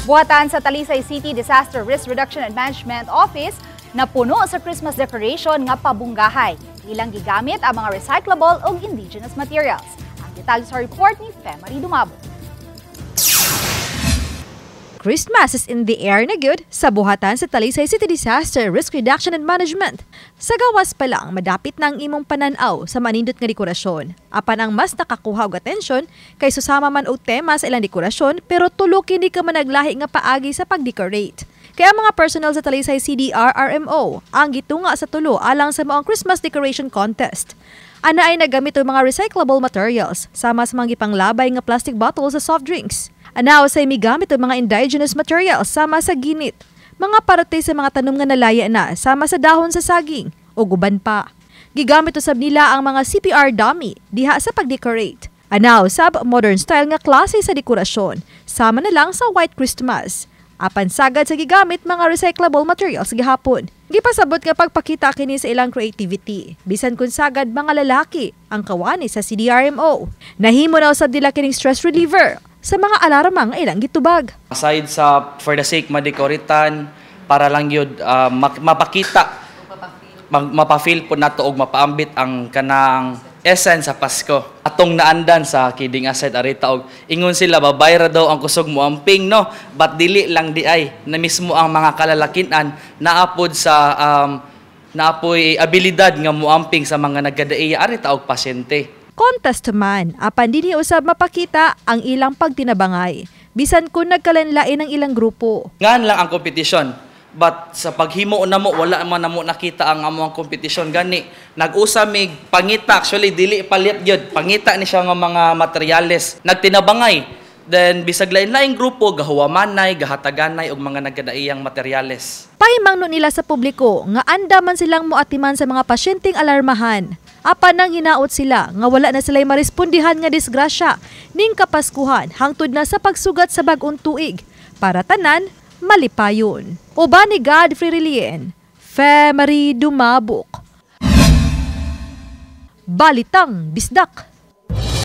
Buhatan sa Talisay City Disaster Risk Reduction and Management Office na puno sa Christmas decoration nga pabunggahay. Ilang gigamit ang mga recyclable o indigenous materials. Ang detalye sa report ni Femary Dumabo. Christmas is in the air na gyud sa buhatan sa Talisay City Disaster Risk Reduction and Management. Sa gawas pa lang, madapit na ang imong pananaw sa manindot nga dekorasyon. Apan ang mas nakakuha og atensyon kay susama man og tema sa ilang dekorasyon, pero tulo kini ka managlahi nga paagi sa pag-decorate. Kaya ang mga personnel sa Talisay CDR RMO ang gitunga sa tulo alang sa maong Christmas decoration contest. Ana ay nagamit og mga recyclable materials sama sa mga gipanglabay nga plastic bottles sa soft drinks. Ana usay migamit og mga indigenous materials sama sa ginit, mga parte sa mga tanom nga nalaya na sama sa dahon sa saging o guban pa. Gigamit usab nila ang mga CPR dummy diha sa pag-decorate. Ana usab, modern style nga klase sa dekorasyon, sama na lang sa White Christmas. Apan sagad sa gigamit, mga recyclable materials gihapon. Gipasabot nga pagpakita kini sa ilang creativity. Bisan kung sagad mga lalaki ang kawani sa CDRMO. Nahimo na usab nila kining stress reliever sa mga alarma nga ilang gitubag. Aside sa for the sake madekoritan, para lang yun mapakita, mapa-feel po nato og mapaambit ang kanang essence sa Pasko. Atong naandan sa kidding aside, arita og ingon sila, babay ra daw ang kusog mo amping, no? But dili lang di ay na mismo ang mga kalalakinan naapod sa naapoy abilidad nga muamping sa mga nagkadaiya arita og pasyente. Contest man, apan dinhi usab mapakita ang ilang pagtinabangay. Bisan kung nagkalanlain ang ilang grupo. Ngan lang ang kompetisyon. But sa paghimo namo, wala man namo nakita ang among kompetisyon, gani nag-usa mig pangita. Actually, dili palit gyud, pangita ni siya nga mga materyales, nagtinabangay. Then bisag lain-laing grupo, gahuwamanay, gahataganay og mga nagkadaiyang materyales. Pahimangno nila sa publiko nga andaman silang moatiman sa mga pasyenteng alarmahan. Apan nang hinaot sila nga wala na sila'y marespondihan nga disgrasya ning Kapaskuhan hangtod na sa pagsugat sa bag-ong tuig para tanan malipayon. Uban ni Godfrey Relien, Femery Dumabok. Balitang Bisdak.